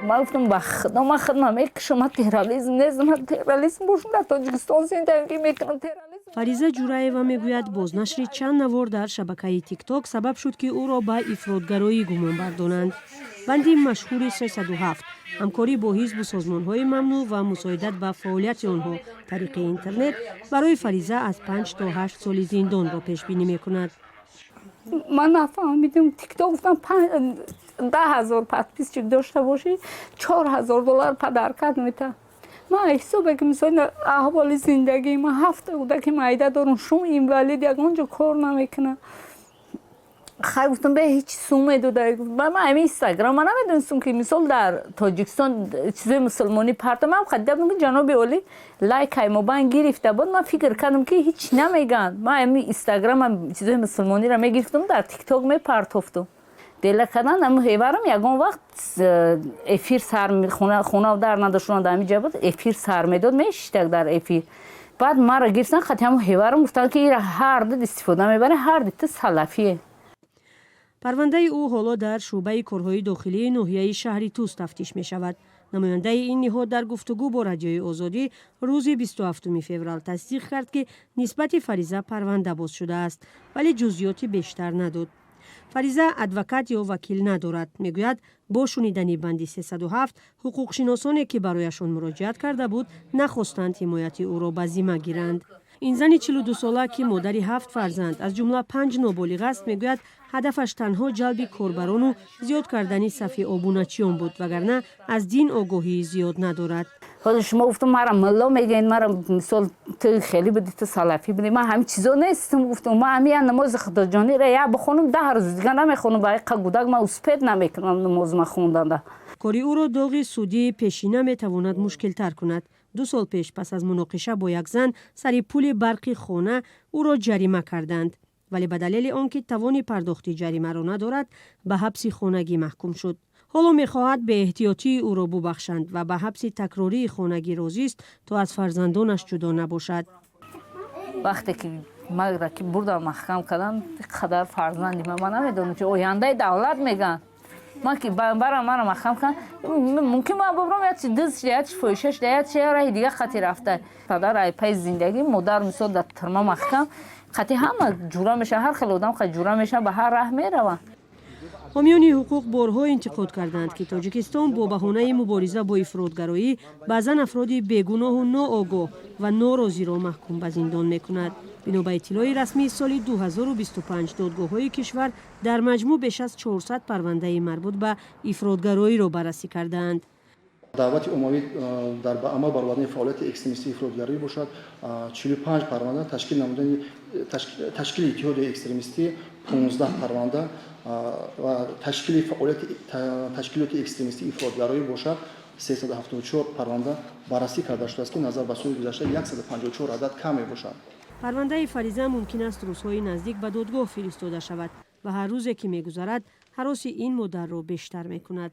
Ман гуфтам, ба худо, ман худма мекушам, ман терроризм нестам, ман терроризм бошам, дар Тоҷикистон зиндагӣ мекунам. Фариза Ҷураева мегӯяд, бознашри чанд навор дар шабакаи ТикТок сабаб шуд, ки ӯро ба ифротгароӣ гумон бардонанд. Банди машҳури 307, ҳамкорӣ бо ҳизбу созмонҳои мамнӯъ ва мусоидат ба фаъолияти онҳо тариқи интернет, барои Фариза аз 5 то 8 соли зиндонро пешбинӣ мекунад. Ман нафаҳмидим. ТикТок гуфтам, 10 000 подписчик дошта бошӣ, 4000 доллар подарка мета. Ман ҳисобе ки, мисол, аҳволи зиндагии ман, ҳафта кӯдаки майда дорум, шум инвалид, ягон ҷо кор намекунам. Хай, гуфтам, бе ҳеҷ сум медода. Ба ман ҳамин Инстаграм, ман намедонистам, ки, мисол, дар Тоҷикистон чизои мусулмонӣ парта. Ман хадида будам, ки ҷаноби олӣ лайкай мобайн гирифта буд. Ман фикр кардам, ки ҳеҷ намегӯянд. Ман ҳамин Инстаграмам чизои мусулмониро мегирифтам, дар ТикТок мепартофтум. Дела кардан ҳамн ҳеварам ягон вақт эфир сар, хона дар надоштан, дар ҳамин ҷа буд, эфир сар медод, мешиштак дар эфир. Баъд маро гирифтан, хати ҳамн ҳеварам гуфтанд, ки ира ҳар ду истифода мебарем, ҳар ду ту салафие. Парвандаи ӯ ҳоло дар шӯъбаи корҳои дохилии ноҳияи шаҳри Тӯс тафтиш мешавад. Намояндаи ин ниҳод дар гуфтугӯ бо Радиои Озодӣ рӯзи 27 феврал тасдиқ кард, ки нисбати Фариза парванда боз шудааст, вале ҷузъиёти бештар надод. Фариза адвокат ё вакил надорад. Мегӯяд, бо шунидани банди 307 ҳуқуқшиносоне, ки барояшон муроҷиат карда буд, нахостанд ҳимояти ӯро ба зимма гиранд. Ин зани 42сола, ки модари ҳафт фарзанд, аз ҷумла панҷ ноболиғ аст, мегӯяд, ҳадафаш танҳо ҷалби корбарону зиёд кардани сафи обуначиён буд, вагарна аз дин огоҳии зиёд надорад. Ҳозир шумо гуфтам, мара мулло мегӯед, мара, мисол, ту хеле будӣ, ту салафӣ будӣ. Ман ҳамин чизо нестам, гуфтам. Ман ҳамин як намози худоҷониро як бихонам, 10 рӯз дига намехонам. Ба иқа гудак ман успеть намекунам намоз ма хонданда. Кори ӯро доғи судии пешина метавонад мушкилтар кунад. 2 сол пеш, пас аз муноқиша бо як зан сари пули барқи хона, ӯро ҷарима карданд, вале ба далели он ки тавони пардохти ҷаримаро надорад, ба ҳабси хонагӣ маҳкум шуд. Ҳоло мехоҳад беэҳтиётии ӯро бубахшанд ва ба ҳабси такрории хонагӣ розист, то аз фарзандонаш ҷудо набошад. Вақте ки маро ки бурдан, маҳкам кардан, қадар фарзанди ман намедонам, чи ояндаи давлат мегӯянд. Ман ки барам, маро маҳкам кардам, мумкин ман бубрам, як чи дыз шуда, як чи фоҳиша шуда, як чи раҳи дига хати рафта. Падар ай паи зиндагӣ, модар, мисол, дар тюрьма маҳкам, қати ҳама ҷура мешава, ҳар хел одам қати ҷура мешава, ба ҳар раҳ мераванд. Ҳомиёни ҳуқуқ борҳо интиқод карданд, ки Тоҷикистон бо баҳонаи мубориза бо ифротгароӣ баъзан афроди бегуноҳу ноогоҳ ва норозиро маҳкум ба зиндон мекунад. Бино ба иттилои расмии соли 2025 додгоҳҳои кишвар дар маҷмӯъ беш аз 400 парвандаи марбут ба ифротгароиро баррасӣ кардаанд. Даъвати оммавӣ дар ба амал баровардани фаъолияти экстремистии ифротгароӣ бошад, 45 парванда, ташкил намудани ташкили иттиҳоди экстремистӣ 15 парванда ва ташкили фаъолияти ташкилоти экстремистии ифротгароӣ бошад, 374 парванда баррасӣ карда шудааст, ки назар ба соли гузашта 154 адад кам мебошад. Парвандаи Фариза мумкин аст рӯзҳои наздик ба додгоҳ фиристода шавад ва ҳар рӯзе ки мегузарад, ҳароси ин модарро бештар мекунад.